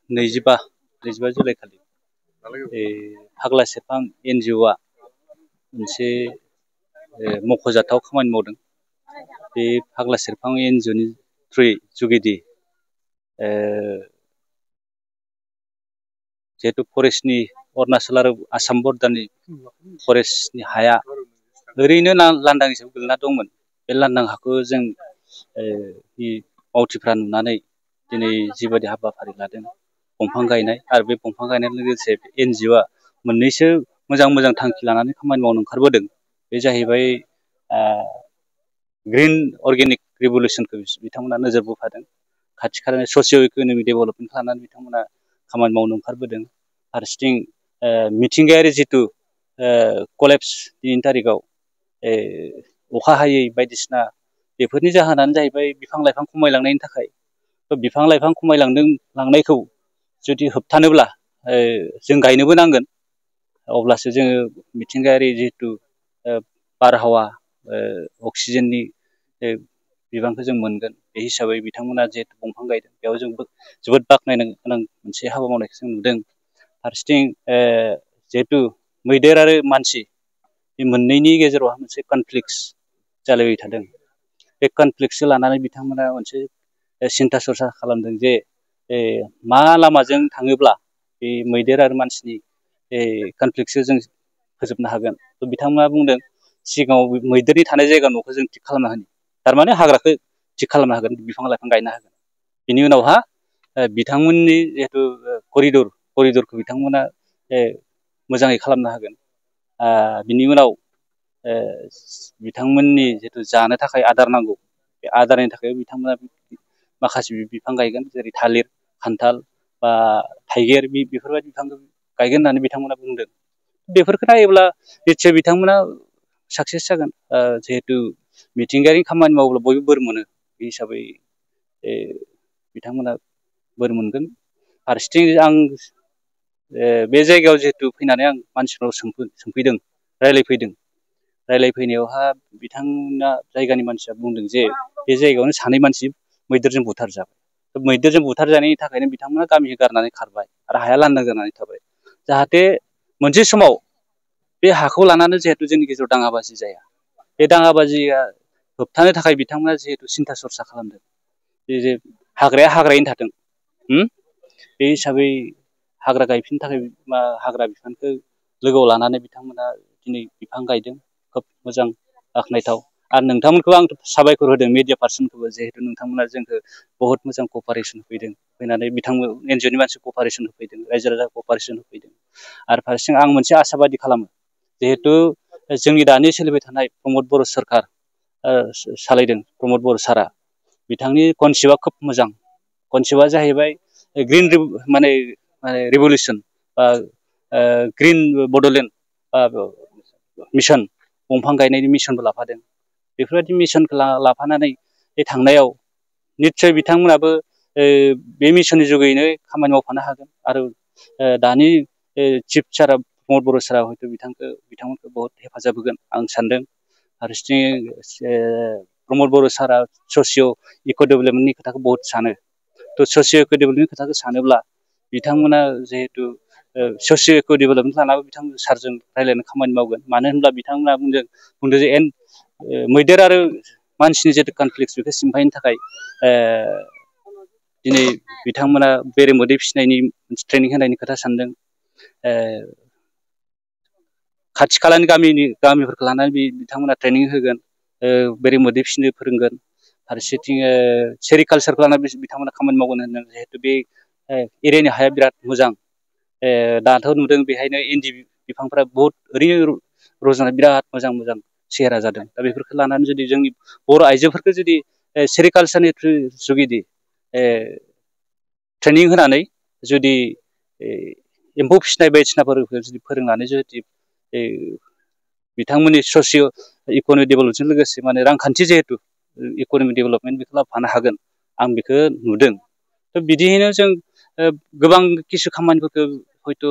25 July खालि फाग्ला सेरफां NGO आ मोनसे मख'जाथाव खामानि मावदों। बे फाग्ला सेरफां NGO नि जुगिदि जिहेतु फरेस्टनि अरुणाचल आरो आसाम बर्डारनि फरेस्टनि हाया ओरैनो लांदां हिसाबै गोलैना दंमोन। बे लांदां हाखौ जों मावथिफ्रा नुनानै दिनै जिबायदि हाबाफारि लादों दंफां गायनाय आरो बे दंफां गायनायजों लोगोसे NGO आ मोननैसो मोजां थांखि लानानै खामानि मावनो ओंखारबोदों। बे जाहैबाय ग्रिन अर्गेनिक रिभलिउसनखौ बिथांमोना नोजोर बोखादों। खाथि खालानि ससिय' इक'नमिक डेभेलपमेन्ट खालामनानै बिथांमोना खामानि मावनो ओंखारबोदों। फारसेथिं मिथिंगायारि जिथु कलेप्स दिनैनि तारिखाव अखा हायै बायदिसिना बेफोरनि जाहोनानो जाहैबाय बिफां लाइफां खमायलांनायनि थाखाय। बिफां लाइफां खमायलांनायखौ जुदि होबथानोब्ला जों गायनोबो नांगोन। अब्लासो जोङो मिथिंगायारि जिहेतु बारहावा अक्सिजेननि बिबांखौ जों मोनगोन। बे हिसाबै बिथांमोना जिहेतु दंफां गायदों बेयाव जों जोबोद बाख्नायनो गोनां मोनसे हाबा मावनायखौ जों नुदों। फारसेथिं जिहेतु मैदेर आरो मानसि बे मोननैनि गेजेरावहा मोनसे कनफ्लिक्ट जालायबाय थादों। बे कनफ्लिक्टसो लानानै बिथांमोना मोनसे सिन्था सरसा खालामदों जे मा लामाजों थाङोब्ला बे मैदेर आरो मानसिनि कनफ्लिक्टसो जों फोजोबनो हागोन। बिथांमोना बुंदों सिगाङाव मैदेरनि थानाय जायगा न'खौ जों थिग खालामना होनि, थारमाने हाग्राखौ थिग खालामनो हागोन, बिफां लाइफां गायनो हागोन। बिनि उनावहा बिथांमोननि जिहेतु करिडरखौ बिथांमोना मोजाङै खालामनो हागोन। बिनि उनाव बिथांमोननि जितु जानो थाखाय आदार नांगौ, बे आदारनि थाखाय बिथांमोना माखासे बिफां गायगोन, जेरै थालिर, खान्थाल बा थाइगिर बेफोरबायदि बिफांखौ गायगोन होननानै बिथांमोना बुंदों। बेफोरखौ नायोब्ला निस्सय बिथांमोना साक्सेस जागोन। जिहेतु मिथिंगायारि खामानि मावोब्ला बयबो बोर मोनो, बे हिसाबै बिथांमोना बोर मोनगोन। फारसेथिं आं बे जायगायाव जिहेतु फैनानै आं मानसिफोराव सोंफैदों, रायलायफैनायावहा बिथांमोना जायगानि मानसिया बुंदों जे बे जायगायावनो सानै मानसि मैदेरजों बुथारजाबाय। मैदेरजों बुथारजानायनि थाखायनो बिथांमोना गामिखौ गारनानै खारबाय आरो हाया लांदां जानानै थाबाय। जाहाथे मोनसे समाव बे हाखौ लानानै जिहेतु जोंनि गेजेराव दाङाबाजि जाया, बे दाङाबाजिया होबथानो थाखाय बिथांमोना जिहेतु सिन्था सरसा खालामदों जे हाग्राया हाग्रायैनो थाथों। बे हिसाबै हाग्रा गायफिननो थाखाय हाग्रा बिफानखौ लोगोआव लानानै बिथांमोना दिनै बिफां गायदों। खोब मोजां, बाख्नायथाव। आरो नोंथांमोनखौ आं साबायखर होदों, मिडिया पार्सनखौबो, जिहेतु नोंथांमोना जोंखौ बहुत मोजां कपारेसन होफैदों। फैनानै बिथांमोन NGO नि मानसि कपारेसन होफैदों, रायजो राजा कपारेसन होफैदों। आरो फारसेथिं आं मोनसे आसाबादि खालामो, जिहेतु जोंनि दानि सोलिबाय थानाय प्रमद बर' सरखार सालायदों, प्रमद बर' सारआ, बिथांनि कनसेप्टआ खोब मोजां। कनसेप्टआ जाहैबाय ग्रिन रिभलिउसन बा ग्रिन बड'लेण्ड मिसन, दंफां गायनायनि मिसनबो लाफादों। बेफोरबायदि मिसनखौ लाफानानै बे थांनायाव निस्सय बिथांमोनाबो बे मिसननि जुगैनो खामानि मावफानो हागोन। आरो दानि चिफ सारा प्रमद बर' सारा हयथ' बिथांमोनखौ बहुत हेफाजाब होगोन आं सानदों। फारसेथिं प्रमद बर' सारा ससिय' इक' डेभेलपमेन्टनि खोथाखौ बहुत सानो। थ' ससिय' इक' डेभेलपमेन्टनि खोथाखौ सानोब्ला बिथांमोना जिहेतु ससिय' इक' डेभेलपमेन्ट लानाबो बिथांमोन सारजों रायज्लायनो खामानि मावगोन। मानो होनब्ला बिथांमोना बुंदों जे मैदेर आरो मानसिनि जिहेतु कनफ्लिक्ट बेखौ सिमफायनो थाखाय दिनै बिथांमोना बेरे मोदै फिसिनायनि मोनसे ट्रेनिं होनायनि खोथा सानदों। खाथि खालानि गामिफोरखौ लानानै बिथांमोना ट्रेनिं होगोन, बेरे मोदै फिसिनो फोरोंगोन। फारसेथिं सेरिकालसारखौ लानानै बिथांमोना खामानि मावगोन होनदों। जिहेतु बे एरियानि हाया बिराद मोजां। दाथ' नुदों बेहायनो इन्दि बिफांफ्रा बहुत ओरैनो रज'नाय बिराद मोजां सेहेरा जादों। दा बेफोरखौ लानानै जुदि जोंनि बर' आइजोफोरखौ जुदि सेरिकालसारनि जुगिदि ट्रेनिं होनानै जुदि एम्फौ फिसिनाय बायदिसिनाफोरखौ जुदि फोरोंनानै जुदि बिथांमोननि ससिय' इक'नमिक डेभेलपमेन्टजों लोगोसे रांखान्थि जिहेतु इक'नमिक डेभेलपमेन्ट बेखौ लाबोफानो हागोन, आं बेखौ नुदों। थ' बिदियैनो जों गोबां किसु खामानिफोरखौ हयथ'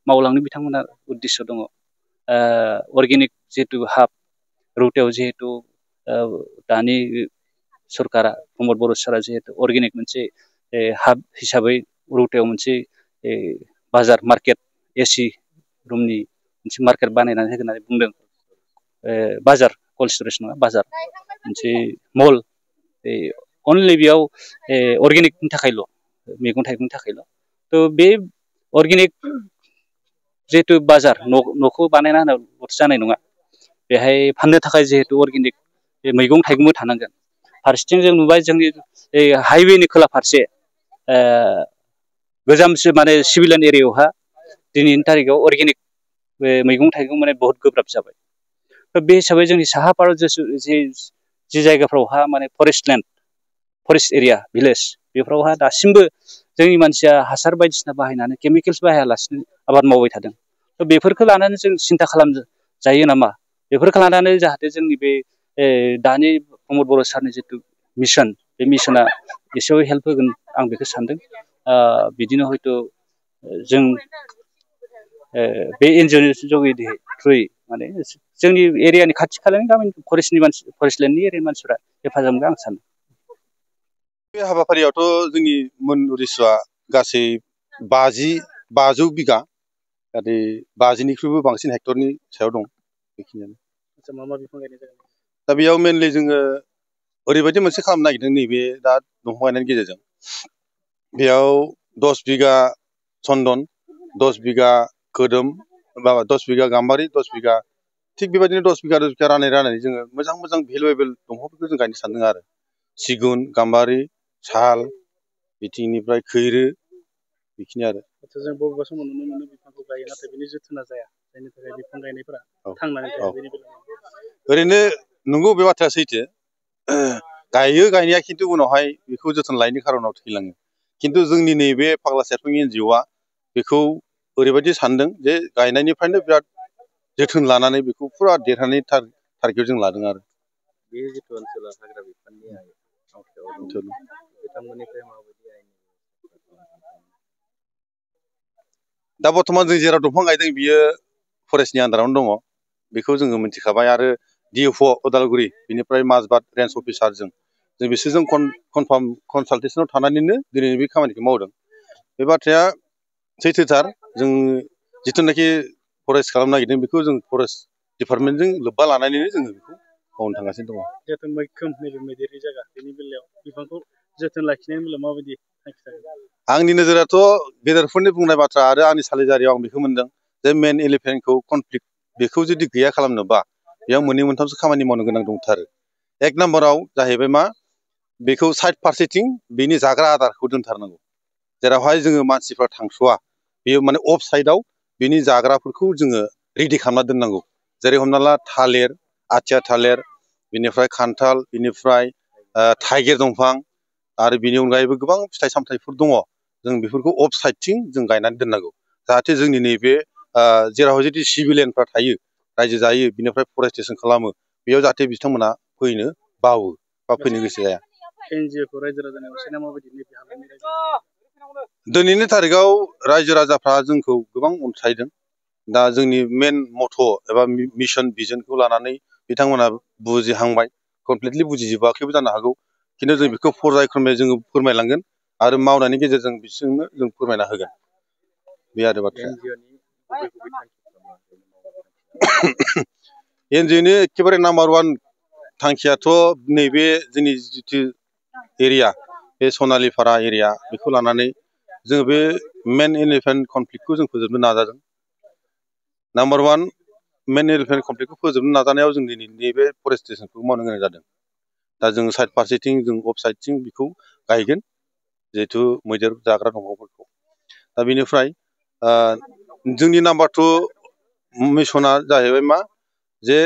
मावलांनो बिथांमोना उद्देश्य दङ। अर्गेनिक जिहेतु हाब रौतायाव जिहेतु दानि सरकारा प्रमद बर' सारा जिहेतु अर्गेनिक मोनसे हाब हिसाबै रौतायाव मोनसे बाजार मार्केट एसि रुमनि मोनसे मार्केट बानायनानै होगोन होननानै बुंदों। बाजार कल्ड स्टरेज नङा बाजार मोनसे मल अनलि बेयाव अर्गेनिकनि थाखायल' मैगं थाइगंनि थाखायल' थ' बे अर्गेनिक जिहेतु बाजार न'खौ बानायना होनाल'सो जानाय नङा बेहाय फाननो थाखाय जिहेतु अर्गेनिक मैगं थाइगंबो थानांगोन। फारसेथिं जों नुबाय जोंनि हाइवेनि खोला फारसे गोजामसो माने सिभिलियन एरियायावहा दिनैनि तारिखाव अर्गेनिक मैगं थाइगं माने बहुत गोब्राब जाबाय। बे हिसाबै जोंनि साहा भारत जि जायगाफ्रावहा माने फरेस्ट एरिया भिलेज बेफोरावहा दासिमबो जोंनि मानसिया हासार बायदिसिना बाहायनानै केमिकेल्स बाहायालासिनो आबाद मावबाय थादों। थ' बेफोरखौ लानानै जों सिन्था खालामजायो नामा? बेफोरखौ लानानै जाहाथे जोंनि बे दानि प्रमद बर' सारनि जितु मिशन बे मिशना एसेबाबो हेल्प होगोन आं बेखौ सानदों। बिदिनो हयथ' जों बे एनजिअनि थ्रुयै माने जोंनि एरियानि खाथि खालानि गामिनि फरेस्टलेण्डनि एरियानि मानसिफ्रा हेफाजाब मोनगोन आं सानो। बे हाबाफारियावथ' जोंनि मोन उद्देश्यआ गासै 500 बिगा आरो 50निख्रुइबो बांसिन हेक्टरनि सायाव दं बेखिनियानो। मा मा बिफां गायनाय जागोन? दा बेयाव मेनलि जोङो ओरैबायदि मोनसे खालामनो नागिरदों नैबे दा दंफां गायनायनि गेजेरजों बेयाव 10 बिगा चन्दन 10 बिगा खोदोम 10 बिगा गाम्बारि 10 बिगा थिग बेबायदिनो 10 बिगा राननानै जोङो मोजां भेलुएबल दंफांफोरखौ जों गायनो सानदों आरो सिगुन गाम्बारि साल बिथिंनिफ्राय खैरो बेखिनि आरो। जों बबेबा समाव नुनो मोनो बिफांखौ गायो नाथाय बिनि जोथोना जाया जायनि थाखाय बिफां गायनायफोरा थांनानै थाया। ओरैनो नंगौ बे बाथ्राया सैथो गायो गायनाया खिन्थु उनावहाय बेखौ जोथोन लायैनि खारनाव थैलाङो। खिन्थु जोंनि नैबे फाग्ला सेरफां एनजिअ'आ बेखौ ओरैबायदि सानदों जे गायनायनिफ्रायनो बिराद जोथोन लानानै बेखौ फुरा देरहानाय टारगेट जों लादों आरो। बे जिथु ओनसोला हाग्रा बिफाननि आवथायाव बिथांमोननिफ्राय माबायदि आयेन दा बर्थमान जों जेराव दंफां गायदों बियो फरेस्टनि आन्दारावनो दङ बेखौ जोङो मिथिखाबाय आरो डिएफअ उदालगुरि बिनिफ्राय माजबाद रेन्ज अफिसारजों जों बिसोरजों कनफार्म कनसालटेसनाव थानानैनो दिनै बे खामानिखौ मावदों। बे बाथ्राया सैथोथार जों जिथुनाखि फरेस्ट खालामनो नागिरदों बेखौ जों फरेस्ट डिपार्टमेन्टजों लोब्बा लानानैनो जोङो बेखौ मावनो थांगासिनो दङ। जिहेतु मैखोम नैबे मैदेरनि जायगा बेनि बेलायाव बिफांखौ जोथोन लाखिनायनि बेलायाव माबायदि थांखि लागोन? आंनि नोजोराथ' गेदेरफोरनि बुंनाय बाथ्रा आरो आंनि सालिजारियाव आं बेखौ मोनदों जे मेन एलिफेन्टखौ कनफ्लिक्ट बेखौ जुदि गैया खालामनोबा बेयाव मोननै मोनथामसो खामानि मावनो गोनां दंथारो। एक नाम्बाराव जाहैबाय मा बेखौ साइड फारसेथिं बेनि जाग्रा आदारखौ दोनथारनांगौ जेरावहाय जोङो मानसिफ्रा थांस'वा बेयो माने अफ साइडआव बेनि जाग्राफोरखौ जोङो रेडि खालामना दोननांगौ। जेरै हमना ला थालिर आथिया थालिर बिनिफ्राय खान्थाल बिनिफ्राय थाइगिर दंफां आरो बिनि अनगायैबो गोबां फिथाइ सामथाइफोर दङ जों बेफोरखौ अफ साइडथिं जों गायनानै दोननांगौ जाहाथे जोंनि नैबे जेराव जुदि सिभिलियनफ्रा थायो रायजो जायो बिनिफ्राय फरेस्टेसन खालामो बेयाव जाहाथे बिथांमोना फैनो बावो बा फैनो गोसो जाया। एनजिअखौ रायजो राजानि अनसायनाया माबायदि नैबे हालामनि रायजो? दिनैनि तारिखाव रायजो राजाफ्रा जोंखौ गोबां अनसायदों। दा जोंनि मेन मथ' एबा मिशन भिजनखौ लानानै बिथांमोना बुजिहांबाय कमप्लिटलि बुजिजोबाखैबो जानो हागौ खिन्थु जों बेखौ पर्यायक्रमै जोङो फोरमायलांगोन आरो मावनायनि गेजेरजों बिसोरनो जों फोरमायना होगोन बे आरो बाथ्राया। एनजिअनि एखेबारे नाम्बार 1 थांखियाथ' नैबे जोंनि जिथु एरिया बे सनालिपारा एरिया बेखौ लानानै जोङो बे मेन एलिफेन्ट कनफ्लिक्टखौ जों फोजोबनो नाजादों। नाम्बार 1 मेन एलिफेन्ट कनफ्लिक्टखौ फोजोबनो नाजानायाव जों दिनै नैबे फरेस्टेसनखौ मावनो गोनां जादों। दा जों साइड फारसेथिं जों अफ साइडथिं बेखौ गायगोन जिहेथु मैदेर जाग्रा दंफांफोरखौ। दा बेनिफ्राय जोंनि नाम्बार 2 मिसना जाहैबाय मा जे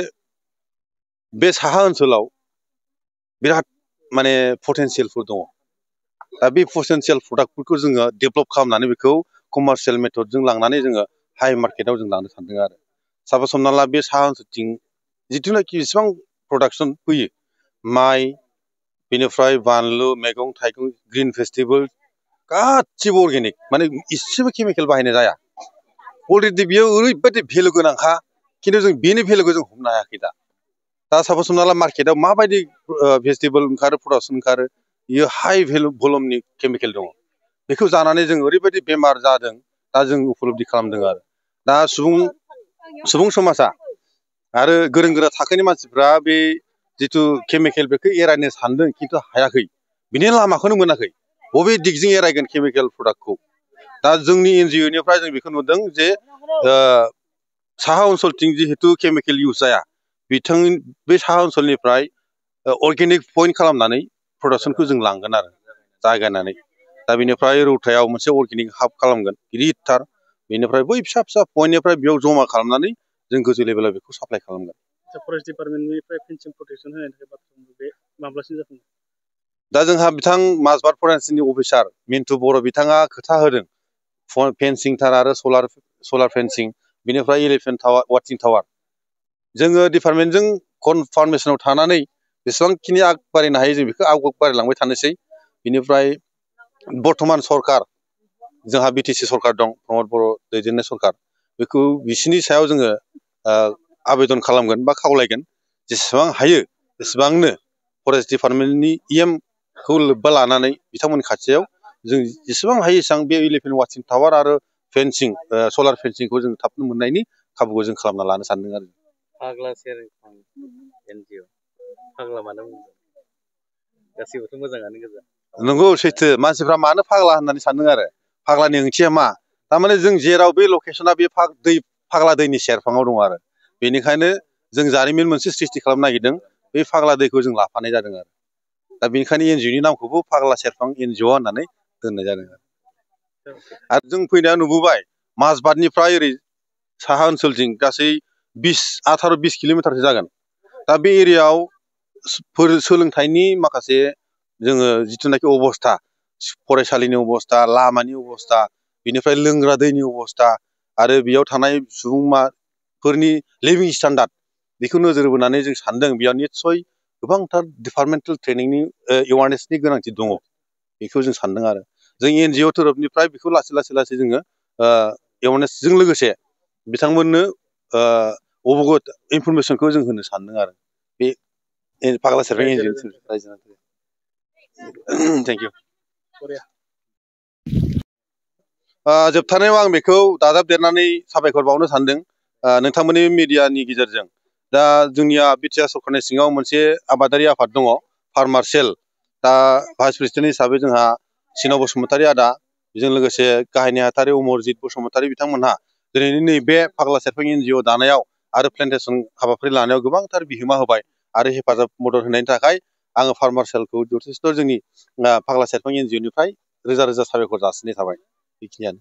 बे साहा ओनसोलाव बिराद माने पटेनसियेलफोर दङ। दा बे पटेनसियेल प्रडाक्टफोरखौ जोङो डेभेलप खालामनानै बेखौ कमार्शियेल मेथडजों लांनानै जोङो हाइ मार्केटाव जों लांनो सानदों आरो। सापस हमना ला बे साहा ओनसोलथिं जिथुनाखि जेसेबां प्रडाक्सन फैयो माइ बेनिफ्राय बानलु मैगं थाइगं ग्रिन भेजिटेबोल गासिबो अर्गेनिक माने इसेबो केमिकेल बाहायनाय जाया। अलरेडि बियो ओरैबायदि भेलु गोनांखा खिन्थु जों बेनि भेलुखौ जों हमनो हायाखै दा। दा सापस हमना ला मार्केटाव माबायदि भेजिटेबोल ओंखारो प्रडाक्सन ओंखारो बियो हाइ भेलु भलुमनि केमिकेल दङ। बेखौ जानानै जों ओरैबायदि बेमार जादों दा जों उपलब्धि खालामदों आरो दा सुबुं समाजा आरो गोरों गोरा थाखोनि मानसिफ्रा बे जिथु केमिकेल बेखौ एरायनो सानदों खिन्थु हायाखै बिनि लामाखौनो मोनाखै बबे दिगजों एरायगोन केमिकेल प्रडाक्टखौ दा जोंनि NGO निफ्राय जों बेखौ नुदों जे साहा ओनसोलथिं जिहेतु केमिकेल इउज जाया बे साहा ओनसोलनिफ्राय अर्गेनिक पइन्ट खालामनानै प्रडाक्सनखौ जों लांगोन आरो जागायनानै दा बेनिफ्राय रौतायाव मोनसे अर्गेनिक हाब खालामगोन गिदिरथार बेनिफ्राय बै फिसा फिसा पइन्टनिफ्राय बेयाव जमा खालामनानै जों गोजौ लेभेलाव बेखौ साप्लाय खालामगोन। फरेस्ट डिपार्टमेन्टनिफ्राय फेन्सिं प्रटेक्सन होनायनि थाखाय बाथ्रा बे माब्लासिम जाफुंगोन? दा जोंहा बिथां माजबाद फरेस्टनि अफिसार मिन्टु बर' बिथाङा खोथा होदों फेन्सिं थार आरो सलार फेन्सिं बेनिफ्राय एलिफेन्ट टावार वाचिं टावार जोङो डिपार्टमेन्टजों कनफार्मेसनाव थानानै बेसेबांखिनि आग बारायनो हायो जों बेखौ आग बारायलांबाय थानोसै बिनिफ्राय बर्थमान सरकार जोंहा BTC सरकार दं प्रमद बर' दैदेननाय सरकार बेखौ बिसिनि सायाव जोङो आवेदन खालामगोन बा खावलायगोन जेसेबां हायो एसेबांनो फरेस्ट डिपार्टमेन्टनि खौ लोब्बा लानानै बिथांमोननि खाथियाव जों जेसेबां हायो एसेबां बे एलिफेन्ट वाचिं टावार आरो फेन्सिं सलार फेन्सिंखौ जों थाबनो मोननायनि खाबुखौ जों खालामना लानो सानदों आरो। फाग्ला सेरफां NGO फाग्ला मानो बुंदों गासैबोथ' मोजाङानो गोजा। नंगौ सैथो मानसिफ्रा मानो फाग्ला होननानै सानदों आरो फाग्लानि ओंथिया मा थारमाने जों जेराव बे लकेसना बे फाग्ला दैनि सेरफाङाव दं आरो बेनिखायनो जों जारिमिन मोनसे सृष्टि खालामनो नागिरदों बे फाग्ला दैखौ जों लाफानाय जादों आरो दा बेनिखायनो NGOनि नामखौबो फाग्ला सेरफां NGO होननानै दोननाय जादों आरो जों फैनाया नुबोबाय माजबादनिफ्राय ओरै साहा ओनसोलथिं गासै 18-20 किल'मिटारसो जागोन दा बे एरियायाव सोलोंथाइनि माखासे जोङो जिथुनाखि अबस्था फरायसालिनि अबस्था लामानि अबस्था बिनिफ्राय लोंग्रा दैनि अबस्था आरो बेयाव थानाय सुबुंफोरनि लिभिं स्टान्डार्ड बेखौ नोजोर बोनानै जों सानदों बेयाव निस्सय गोबांथार डिपार्टमेन्टेल ट्रेनिंनि एवारनेसनि गोनांथि दङ बेखौ जों सानदों आरो जों NGO तरफनिफ्राय बेखौ लासै जोङो एवारनेसजों लोगोसे बिथांमोननो अबगत इनफरमेसनखौ जों होनो सानदों आरो बे फाग्ला सेरफां NGO रायजो थेंक इउ। जोबथारनायाव आं बेखौ दाजाबदेरनानै साबायखर बावनो सानदों नोंथांमोननि मिडियानि गेजेरजों दा जोंनिया BTR सरकारनि सिङाव मोनसे आबादारि आफाद दङ फार्मार सेल दा भाइस प्रेसिडेन्ट हिसाबै जोंहा सिनाव बसुमतारी आदा बेजों लोगोसे गाहाय नेहाथारि अमरजित बसुमतारी बिथांमोनहा दिनैनि नैबे फाग्ला सेरफां NGO दानायाव आरो प्लेन्टेसन हाबाफारि लानायाव गोबांथार बिहोमा होबाय आरो हेफाजाब मदद होनायनि थाखाय आङो फार्मार सेलखौ जथेस्थ' जोंनि फाग्ला सेरफां NGO निफ्राय रोजा रोजा साबायखर जासिनाय थाबाय बेखिनियानो।